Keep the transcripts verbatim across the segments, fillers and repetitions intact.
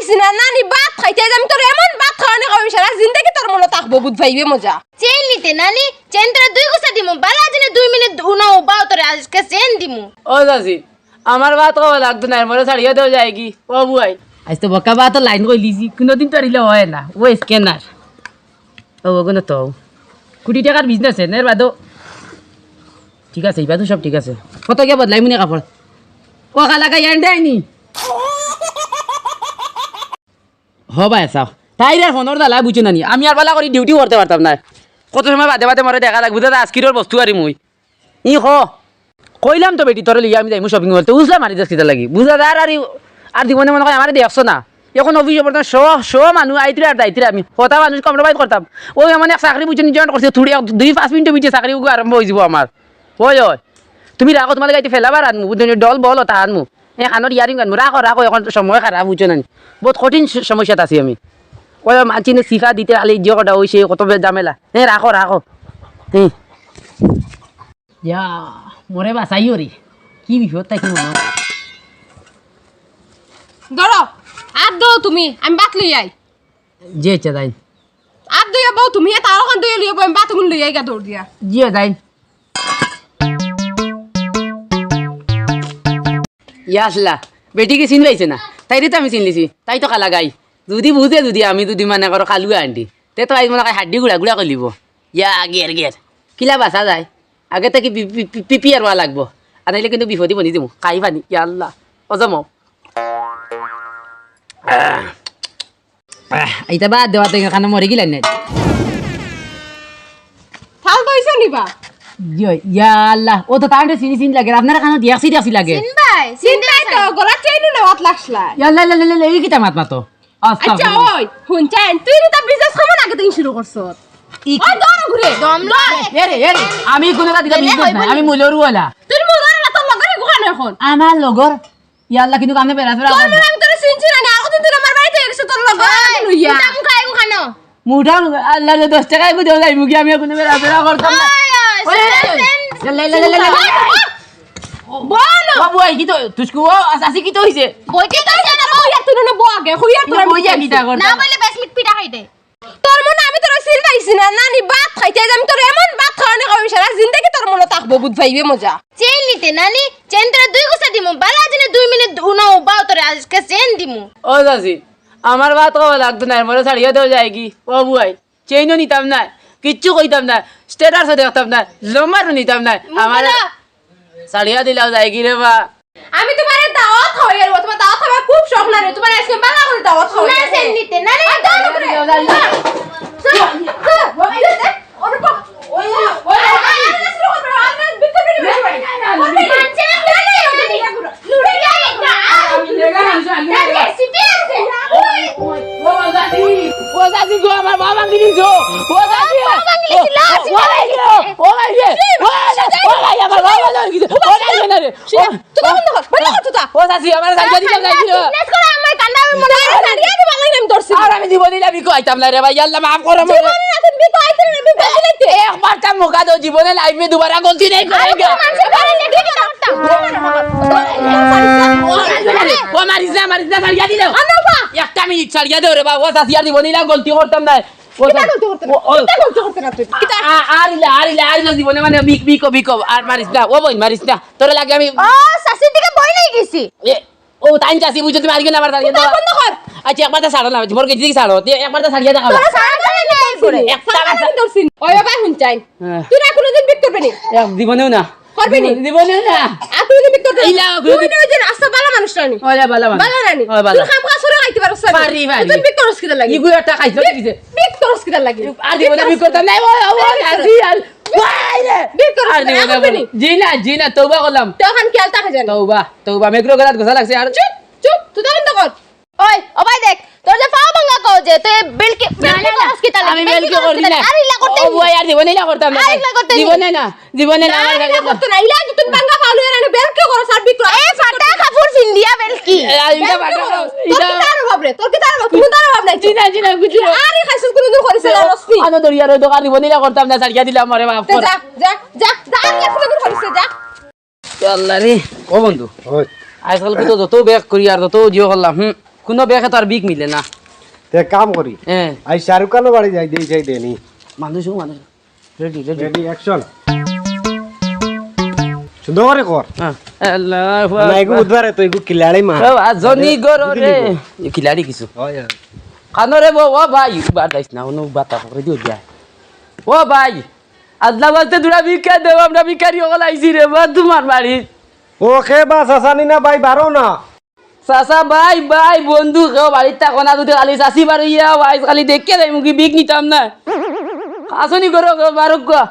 সিনা নানি ভাত খাইতে আইজ আমি তোর এমন ভাত খাওয়ানি খাওয়াইমু, সারা জিন্দেগি তোর মনো থাকবো, বুঝ পাইবে মজা। চেইন নিতে নানি, চেইন তোরে দুই গুছা দিমু, বালা জিনে দুই মিনিট উনাও বাও তোরে আজকে চেইন দিমু। ও চাচি, আমার ভাত খাওয়া লাগতো না, মোরে ছাড়িয়া দেও যায়গি। ও বুয়াই। আইজ তো বকা ভাত লাইন কইলিছি, কোনোদিন তো আরিলে হয় না। ও স্ক্যানার। ও, ওগুলো তো। কোটি টাকার বিজনেস, এর বাদেও। ঠিক আছে, ইবাদও সব ঠিক আছে। কত গিয়া বদলাই মুনে কাপড়। ও খালা গাই আন দেয়নি। হ ভাই, চাও। তাইর আর ফোনর জ্বালা বুঝো না নি। আমি আর বালা করি ডিউটি করতে পারতাম না। কত সময় বাদে বাদে মরে দেখা লাগবো, দাদা, আজকির ওর বস্তু আরি মুই। ই হ। কইলাম তো বেটি, তোরে লইয়া আমি যাইমু শপিং মল। তো উজলা মারি যাস কিতা লাগি? বুঝা যার আর ই-, আর জীবনে মনে কয় আমারে দেখছো না। এখন অফিসে বর্তমানে শ, শ মানুষ আইতরে আর যাইতরে আমি। কথা মানুষ কম্প্রোমাইজ করতাম। ওই এমন এক চাকরি বুঝছো নি, জয়েন করছে, থুড়ি এক দুই পাঁচ মিনিটের ভিতরে চাকরি উগু আরম্ভ হয়ে যাবো আমার। ওই, ওই। তুমি রাখো, তোমার গাইতে ফেলাবার আনমু, বুঝছো নি? ডল বল ওটা আনমু। এ কানোর ইয়ারিং আনমু। রাখো, রাখো, এখন সময় খারাপ, বুঝছো না নি? বহুত কঠিন স-, সমস্যাত আছি আমি। ওই মানছি নি সিফা দিতে খালি যে কটা ওই সেই কত বে-, ঝামেলা। এ রাখো, রাখো। হ্যাঁ। ইয়া, মরে বাঁচাইও রে। কি বিপদ তাই কি মনে হয়? ধরো, আর দো তুমি, আমি বাত লই আই। জি আচ্ছা, যাই। আর দুইয়া বউ তুমি, এ তারও খান দুইয়া লইয়া বউ, আমি বাত গুন লই আই গা দৌড় দিয়া। জি যাই। ইয়াসলা, বেটি কি চিন পাইছে না? তাইরে তো আমি চিনলিছি, তাই তো কালা গাই। যদি বুঝে যদি আমি যদি মানে করো কালুয়া আন্টি, তে তো আইজ মনে হয় হাড্ডি গুড়া গুড়া করিলিব। ইয়া গের গের। কিলা বাঁচা যায়? আগে তো কি পি-, পি-, পি-, পিপিআর হওয়া লাগবো। আর নাইলে কিন্তু বিপদে বনি দিমু। খাই পানি, ইয়া আল্লাহ। ও জমো। আহ, ইটা বাদ দেওয়াতে এখানে মরে গেলেন না। থাল তো হইছে নিবা। জি, ইয়া আল্লাহ, ও তো তাহলে চিনি চিনি লাগে, আপনারা কানো দিয়াছি দিয়াছি লাগে। চিনবাই, চিনবাই তো, গলা চেইনও নেওয়াত লাগছলা। ইয়া আল্লাহ, আল্লাহ, আল্লাহ, আল্লাহ, এই কিতা মাত মাতো? আচ্ছা, আস্তাগফিরুল্লাহ। ওই, হুন চাইন, তুই তো বিজনেস কেমন আগে থেকে শুরু করছস? ই ওই, দৌড় ঘুরে। দম লয়। এ রে, এ রে, আমি কোনো কাজ দিকে এনে বিজনেস হইব নাই, নি? আমি মুলরু ওয়ালা। তুই মুলরু ওয়ালা, তোর লগর এগু খানো এখন। আমার লগর? ইয়া আল্লাহ, কিন্তু কামে বেড়া ফেরা তোর করে। মনে আমি তোরে চিনছি না, আর কতদিন তুই আমার বাড়িতে এসে তোর লগর ওই, আমি লইয়া। মুটা মুখা এগু খানো। মুটা মুখা, আল্লাহ রে, দশ টাকা এগু দেও যাই, মুখে আমি কোনো বেড়া ফেরা করতাম না। ওই, ওই, ওই, ওই, ওই। সেন, লে, লে, লে, লে, লে। সেন, বলো। ও বুয়াই, কি তো, তুসকু, ও, আস-, আসি, কি তো হইছে? বইতে তো হইছে না, কইয়া তুই না বউ আগে, কইয়া তুই না আমি বইয়া কি তা কর? না বলে বেশ মিট পিঠা খাইতে। তোর মনে আমি তোর সিল পাইছি না, নানি ভাত খাইতে আইজ আমি তোর এমন ভাত খাওয়ানি খাওয়াইমু, সারা জিন্দেগি তোর মনো থাকবো, বুঝ পাইবে মজা। চেইন নিতে নানি, চেইন তোরে দুই গুছা দিমু, বালা জিনে দুই মিনিট উনাও বাও তোরে আজকে চেইন দিমু। ও চাচি, আমার ভাত খাওয়া লাগতো না, মোরে ছাড়িয়া দেও যায়গি। ও বুয়াই, চেইনও নিতাম না, কিচ্ছু কইতাম না, স্ট্যাটাসও দেখতাম না, নম্বরও নিতাম না। আমার ছাড়িয়া দিলাও যায়গি রে বা। আমি তোমারে দাওয়াত খাওয়াইয়ার, তোমার দাওয়াত খাওয়ার খুব শখ না রে, তোমার আজকে মেলা করে দাওয়াত খাওয়াই। না, সেন নিতে, না রে। আর দাও না করে। চল, চল, চল, ওরে বাপ, ওই, ওই, ওই, আরে, আরে, আরে, শুরু করবে, আরে, আরে, ভিতরে, ভিতরে, ভিতরে। ও চাচি গো, আমার বাবা গিরি গো। ও চাচি। ও ভাই রে। ও ভাই রে। ও ভাই, আমার বাবা গিরি গো। ও ভাই রে। ও, তুতা বন্ধ কর, বন্ধ কর তুতা। ও চাচি, আমার চাচি দিলাম না, দিল। বিজনেস করো, আমার কান্দা, আমি মনে হয় ছাড়িয়া দিবা, আমি ধরছি। আর আমি জীবনে না বিকো আইতাম না রে ভাই, আল্লাহ মাফ করো আমারে। জীবনে না তুমি বিকো আইতে না, বিকো আইতে। একবার তা মৌকা দাও, জীবনে লাইফে দুবারা গলতি নাই করে আর গা। মানুষের ঘরে লেগে কি করতাম? ও মারিস না, মারিস না, ছাড়িয়া দিল। আনো বা। একটা মিনিট ছাড়িয়া দেও রে বাবা, ও চাচি আর জীবনে না গলতি করতাম না। ও কিতা চাচি, গলতি করতে না? ও, ও। কিতা গলতি করতে না তুই? কিতা? আ-, আ-, আরিলা, আরিলা, আরিলা জীবনে মানে বিক, বিক, বিক, আর মারিস না। ও বইন, মারিস না। তোরে লাগে আমি ও, চাচির দিকে বই নাই গেছি। এ, ও, তাইন চাচি, বুঝছো তুমি আরিকে না আমার দাঁড়িয়ে তুই দাও। বন্ধ কর। আচ্ছা, একবার তো ছাড়ো না, মোর গেছি ছাড়ো। তুই একবার তো ছাড়িয়ে দেখাও। তোরা ছাড়া ছাড়া নাই করে। একটা সারা কথা আমি ধরছি। ওই বাবা, হুন চাই। হ্যাঁ। তুই না কোনোদিন বিক করবে নি। এক জীবনেও না। করবে নি? জীবনেও না। আর তুই যদি বিক করতে ইলা, তুই ওই না ওই যে রাস্তা বালা মানুষ রানি। ওই বালা মানুষ। বালা রানি। ওই বালা। তুই খাম খাস করে খাইতে পারছ না। পারি, পারি। তুই বিক করস কিতা লাগি? ইগু একটা খাইছ, কি দিছে? বিক করস কিতা লাগি? আর জীবনে বিক করতাম না। ও, ও, আর জি, আর। ওই রে। বিক করস আর কিতা জীবনে লাগি? জি না, জি না, তওবা করলাম। তো এখন খেয়াল থাকে জানো। তওবা, তওবা, মেঘরো গলাত গোসা লাগছে আর। চুপ, চুপ, তুই তখন তো কর। ওই, ও ভাই দেখ, তোর যে পাও ভাঙ্গা কও যে, তুই বেলকি, না, বেলকি না, না। করস কিতা লাগি? আমি বেলকি বেলকি করস করি কিতা না। লাগি? আর ইলা করতে ও নি। ভাই, আর জীবনে ইলা করতাম না। আর ইলা করতে নি। জীবনে না, জীবনে না, না, আমার ইলা করতে না। ইলা যদি তুই ভাঙ্গা পাও লইয়া রানে বেলকি করস আর বিক্রয়। এ ফাটা কাপড় ফিন্দিয়া বেলকি। এ, আর ইটা বেলকি ফাটা করস। কাপড়। তোর ইটা কি তার অভাব রে? তোর কি তার অভাব? তুই তার অভাব নাই। জি না, জি না, বুঝছি না। আর এই খাইছিস কোনোদিন করিস না, ও, রসনি। আনো দরিয়া রই দোকান জীবনে ইলা করতাম না, ছাড়িয়া দিলাম, আমারে মাফ তে কর। যা, যা, যা, যা, আর কোনোদিন করিস না, যা। ইয়া আল্লাহ রে। ও বন্ধু, ওই। আজকাল তো যত ব্যাক করি আর যত জিও করলাম, হুম, কুনু বেকে তো আর ভিক মিলে না। তে কাম করি। হ্যাঁ। আইজ শাহরুখ খানর বাড়ি যাই, দেই যাই দেনি। মানুষ, ও মানুষ। Ready, ready. Ready, action. সুন্দর করি কর। হ্যাঁ। আল্লাহু আকবার। না, এগু বুধবারে তো এগু খিলাড়ি মা। ও, আ, জনি গরো রে। এ খিলাড়ি কিছু। হয়, হয়। কানো রে বউ, ও ভাই, উবা দাইস না, অনু বাতা করে দিও দিয়া। ও ভাই, আল্লাহ বলতে দুরা ভিক্ষা দেও, আমরা ভিখারি অকল আইছি রে বা তুমার বাড়ি। ও খে বা চাচা নি না ভাই, বারো না। চাচা, ভাই, ভাই, বন্ধু, কেউ বাড়িত থাকো না, যদি খালি চাচি বারইয়া, ভাই, খালি দেখিয়া যাইমু কি ভিক নিতাম না। আসনি করো, কেউ বারো গো।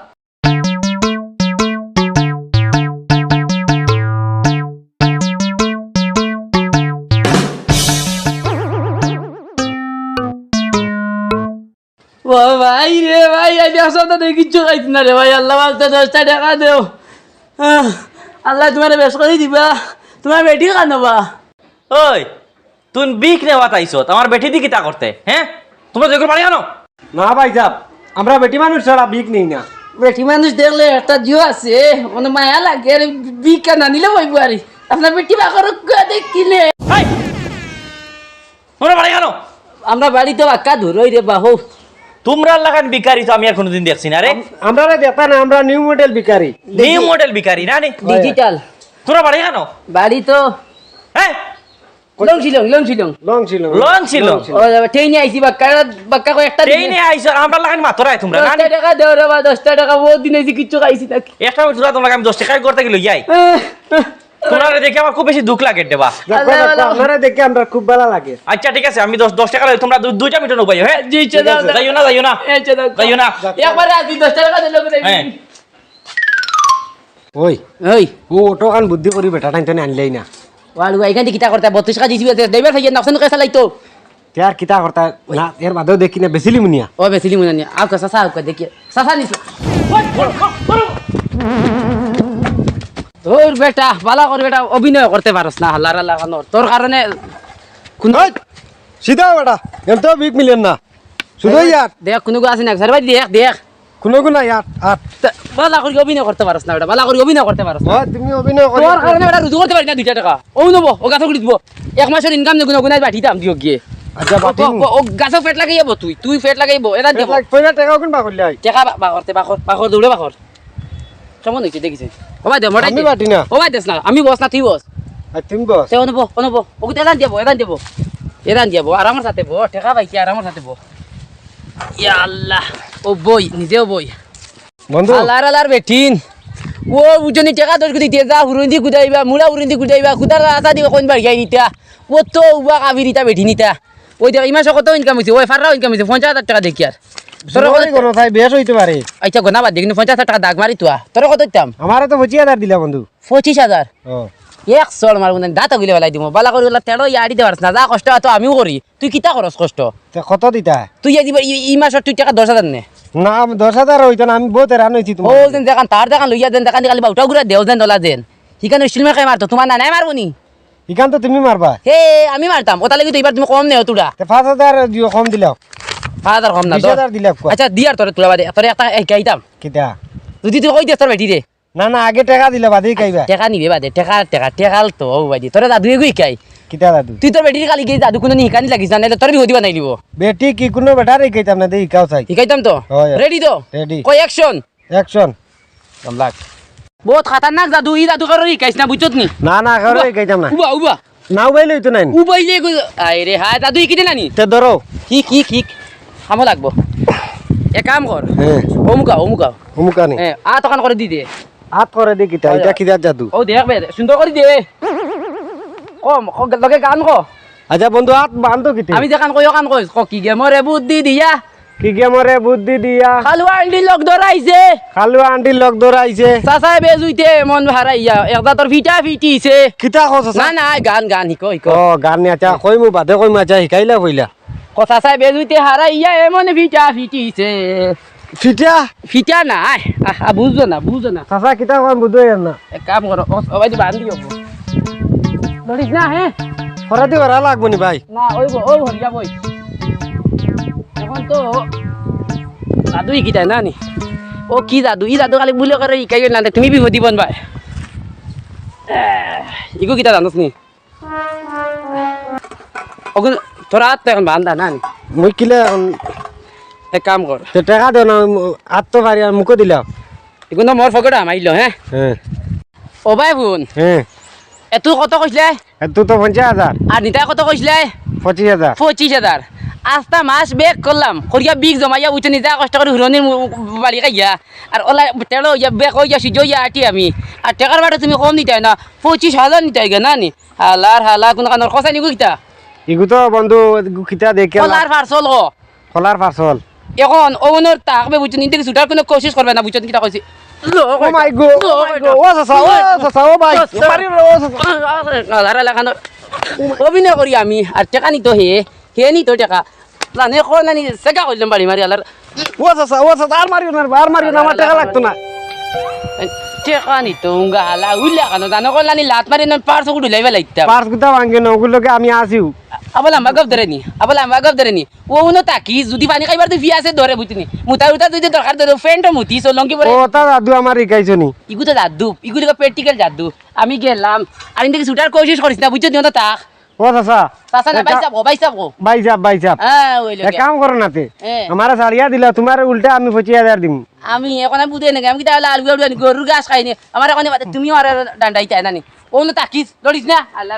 ও ভাই রে ভাই, আমি আসলে তো কিচ্ছু খাইছি না রে ভাই, আল্লাহ বাঁচতে দশটা টাকা দেও। আহ, আল্লাহ তুমারে বেশ করি দিবা, তুমার বেটি কানো বা? ওই, তুই ভিক নেওয়াত আইছত, আমার বেটি দি কিতা করতে, হ্যাঁ? তুমরা যেগুলো বাড়ি আনো। না ভাই সাহেব, আমরা বেটি মানুষ ছাড়া ভিক নেই না। বেটি মানুষ দেখলে একটা জিও আছে, মানে মায়া লাগে, আরে ভিক্ষা না নিলে বইব আরে। আপনার বেটি বাকর দেখিলে। এই, তোমরা বাড়ি আনো। আমরা বাড়িতে বাক্কা দূর, ওই রে বাহু। তুমরার লাখান ভিখারি তো আমি আর কোনোদিন দেখছি না রে। আম-, আমরা রে দেখতা না, আমরা নিউ মডেল ভিখারি। নিউ মডেল ভিখারি না নি? ডিজিটাল। তোরা বাড়ি আনো। বাড়ি তো হ্যাঁ? লং শিলং, লং শিলং। লং শিলং। লং শিলং। লং শিলং। ও, ট্রেনে আইছি, বাক্কা, বাক্কা কয়েকটা দিন। ট্রেনে আইছো, আর আমরা লাখান মাতরায় তোমরা, না নি? দশটা টাকা দেও রে বা, দশটা টাকা, বহুত দিন আইছি, কিচ্ছু খাইছি না। একটা মিনিট তোরা, তোমরা আমি দশটা টাকা ঘর থাকি লই যাই। আহ, আহ। তোমরা দেখে আমার খুব বেশি দুঃখ লাগে রে বা। দেখো, আল্লাহ, দেখো, আল্লাহ। আপনারা দেখে আমরা খুব ভালো লাগে। আচ্ছা, ঠিক আছে, আমি দশ, দশ টাকা লই, তোমরা দু-, দুইটা মিনিট উবাইও, হ্যাঁ? জি, ইচ্ছা দাও, দাও। যাইও না, যাইও না। ইচ্ছা দাও। যাইও না। একবারে আজ দশ টাকা দিলে হবে, হ্যাঁ। ওই, ওই। ও অটো খান বুদ্ধি করি বেটা টাইন টাইন আনলেই না। ওয়ালু, এখান থেকে কিতা করতে? বত্রিশ টাকা দিছি, ড্রাইভার ভাইয়া নকশন করে চালাইতো। তে আর কিতা করতে? না, এর বাদেও দেখি না, বেচিলি মুনিয়া। ও, বেচিলি মুনিয়া। আউক্কা, চাচা, আউক্কা, দেখি। চাচা নিছে। তোর বেটা, বালা কর বেটা, অভিনয় করতে পারস না, হালার হালা খানোর। তোর কারণে কোন ওই, সিধা বেটা, এর তো ভিক মিলেন না। শুধু ইয়ার। দেখ, কোনো গো আছে না, স্যার ভাই, দেখ, দেখ। কোনো গো নাই, আট, আট। তা, বালা করি অভিনয় করতে পারস না বেটা, বালা করি অভিনয় করতে পারস না। ওই, তুমি অভিনয় করো। তোর কারণে বেটা রুজু করতে পারি না দুইটা টাকা। ও নেবো, ও গাছে উঠে দিবো। এক মাসের ইনকাম নেই, কোনো গুনায় বাটি দাম দিও গিয়ে। আচ্ছা, ও, বাটি ও, নি। ও, ও গাছে পেট লাগাইবো তুই, তুই পেট লাগাইবো, এদান পেট দেবো। লাগ-, পেট লাগাও কোন বাকর লাই? টাকা বা-, বাকর, বাকর, বাকর, দৌড়ে বাকর। কেমন হইছে দেখিছে? ও ভাই দে, মোটাই আমি দে। বাটি না। ও ভাই দেস না, আমি বস না, তুই বস। আর তুমি বস। তে অনু বো, অনু বো। ও কিন্তু এদান দিবো, এদান দিবো। এদান দিবো, আরামর সাথে বো, টাকা পাইছি, আরামর সাথে বো। ইয়া আল্লাহ, ও বই, নিজেও বই। বন্ধু। আলার আলার বেটিন। ও উজনি টাকা দশ কোটি দিয়ে যা, হুরুন্দি কুদাইবা, মুড়া হুরুন্দি কুদাইবা, কুদার রাস্তা দিবা কোন বাড়ি যাই নিতা। ও তো উবা কাবির ইতা বেটি নিতা। ওই দেখ, ইমা কত ইনকাম হইছে, ওই ফাররাও ইনকাম হইছে, পঞ্চাশ হাজার টাকা দেখি আর। তোর কত জোরে করো তাই বেশ হইতে পারে। আচ্ছা, গোনা বাদ দে, কিন্তু পঞ্চাশ হাজার টাকা দাগ মারি তুয়া। তোর কত দিতাম? আমারে তো পঁচিশ হাজার দিলা বন্ধু। পঁচিশ হাজার? ও। এক চড় মারবো না, দাঁত গিলে বেলাই দিমু। বালা করি ওলা তেড়ো ইয়ারি দে পারস না, যা কষ্ট অয় তো আমিও করি। তুই কিতা করস কষ্ট? তে কত দিতা? তুই এই দিবা, ই, ই মাসর তুই টাকা দশ হাজার নে। না, আমি দশ হাজার হইতো না, আমি বহুত হেরান হইছি ও তোমার। যেন দেখান, তার দেখান লইয়া যেন দেখান, খালি বাউটা ঘুরা দেও যেন দলা যেন। হিখান স্টিল মেরে মারতো, তোমার নানায় মারবো নি? হিখান তো তুমি মারবা। হে, আমি মারতাম। ওটা লাগি তো এবার তুমি কম নেও তুরা। তে পাঁচ হাজার দিও, কম দিলাও। পাঁচ হাজার কম না, বিশ হাজার দশ। দিলাও কোয়া। আচ্ছা, দিয়ার তোরে তুরা বাদে, তোরে একটা হিকাইতাম। কিতা? যদি তুই কই দিস তোর বেটি রে। না, না, আগে টাকা দিলে বাদে হিকাইবা। টাকা নিবে বাদে, টাকা, টাকা, টাকা তো ও বাদে। তোরে দাদু এগু হিকাই। কিতা দাদু? তুই তোর বেটির খালি গিয়ে দাদু কোনো নি হিকানি লাগিস না, নাইলে তোর বিপদি বানাই দিব। বেটি কি কোনো বেটার হিকাইতাম না, দে হিকাও চাই। হিকাইতাম তো? হয়, হয়। রেডি তো? রেডি। কই অ্যাকশন? অ্যাকশন। লাগ। বহুত খাতারনাক দাদু, ই দাদু কারোর হিকাইস না, বুঝছত নি? না, না, কারোর উবা, হিকাইতাম না। উবা, উবা। না উবাইলে হইতো নাইন। উবাইলে গো, আয় রে হায়, দাদু হিকি দে নানি? তে ধরো। হিক, হিক, হিক। কামো লাগবো। এক কাম কর। হ্যাঁ। অমুকা, অমুকা। অমুকা নি? হ্যাঁ, আ তখন করে দি দে। আত করে দি কিতা? হয়, ইটা হয়। কিতা জাদু? ও দেখ বে, সুন্দর করি দে। ক, ক, লগে গান ক। আচ্ছা বন্ধু, আত বান্ধ কিতা? আমি যে গান কই, ও গান কই। ক, কি গে মরে বুদ্ধি দিয়া। কি গে মরে বুদ্ধি দিয়া। খালুয়া আন্ডি লগ ধরাইছে। খালুয়া আন্ডি লগ ধরাইছে। চাচায় বেজুইতে মন হারাইয়া। এক জাতর ফিটা ফিটিছে। কিতা কছ চাচা? না, না, গান, গান, হিকো, হিকো। ও, গান নি, আচ্ছা, কইমু বাদে কইমু, আচ্ছা, হিকাইলা কইলা। কথা চাই বেজুইতে হারাইয়া এমন ফিটা ফিটিছে। ফিটা? ফিটা না, আহ, আহ, বুঝো না, বুঝো না। চাচা, কিতা কন বুঝো এর না? এক কাম করো, ও, ও ভাই, তুই বান্ধি হবো। ধরিস না, হ্যাঁ? হরাতি হরা লাগবো নি ভাই? না, ওই গো, ও হরিয়া বই। এখন তো জাদু ই কিতা না নি? ও কি জাদু? ই জাদু খালি বুলে করে ই কাইও না, তুমি বিপদি বন ভাই। আহ, ইগো কিতা জানোস নি? অখন তোর আত তো অখন বান্ধা না নি? মুই কিলা অখন এক কাম কর। তে টেকা দে না, আত তো পারি আর মুখো দিলাম। ইগুন তো মোর পকেটো হামাইলো, হে? হে। ও ভাই হুন। হে। এতু কত কইছলে? এতু তো পঞ্চাশ হাজার। আর নিতায় কত কইছলে? পঁচিশ হাজার। পঁচিশ হাজার। আস্তা মাস বেক করলাম, করিয়া বিগ জমাইয়া উঠে নিজে কষ্ট করি হুরনির মু-, বাড়ি খাইয়া। আর ওলা তেড়ো অইয়া, বেক অইয়া, সিজো অইয়া আটি আমি। আর টেকার বাটে তুমি কম নিতায় না, পঁচিশ হাজার নিতায় গে না নি? হালার হালা, কুনু কানর খসাই নিগু কিতা? ইগু তো বন্ধু, ইগু কিতা দেখে কলার পার্সেল গো। কলার পার্সেল। অখন অউনর তাকবে বুঝছো, নিতে ছুটার কুনু কোশিশ করবে না, বুঝছো কিতা কইছি? ও মাই গো, ও মাই গো, ও চাচা, ও চাচা, ও ভাই, মারি রে, ও চাচা। হালার হালা কানর অভিনয় করি আমি, আর টেকা নিতো হে, হে নিতো টেকা। জানে কো নানি, সেকা কইলাম বাড়ি মারি হালার। ও চাচা, ও চাচা, আর মারিও না, আর মারিও না, আমার টেকা লাগতো না। টেকা নিতো উঙ্গা হালা, উইলা কানো, জানো কো নানি লাত মারি না, পার্স গুলো লইবা লাগতাম। পার্স গুতা ভাঙ্গে না, ওগুলোকে আমি আসিও। আবার লম্বা গপ ধরে নি, আবার লম্বা গপ ধরে নি। ও উনো তাকি, যদি পানি খাইবার তো ফিয়াসে ধরে বুঝনি। মুতা উতা যদি দরকার ধরে, ফ্যান্টও মুতি, সো লঙ্গি পরে। ও তা দাদু আমার শিখাইছো নি? ইগু তো দাদু, ইগু লিগা প্র্যাকটিক্যাল জাদু। আমি গেলাম, আর ইন থেকে ছুটার কোশিশ করিস না, বুঝছো? দিও তো তাক। ও চাচা। চাচা না, এক ভাই কা-, সাহেব গো, ভাই সাহেব গো। ভাই সাহেব, ভাই সাহেব। হ্যাঁ, ওই এক লোকে। কাম করো না তে। হ্যাঁ। আমারে ছাড়িয়া দিলা, তোমার উল্টা আমি পঁচিশ হাজার দিমু। আমি এখন আমি বুঝে নাকি, আমি কি তাহলে আলু আলু আনি গরুর ঘাস খাইনি? আমার এখন তুমি আমার ডান্ডাই চাই না নি? ও না তাকিস, লড়িস না, আল্লাহ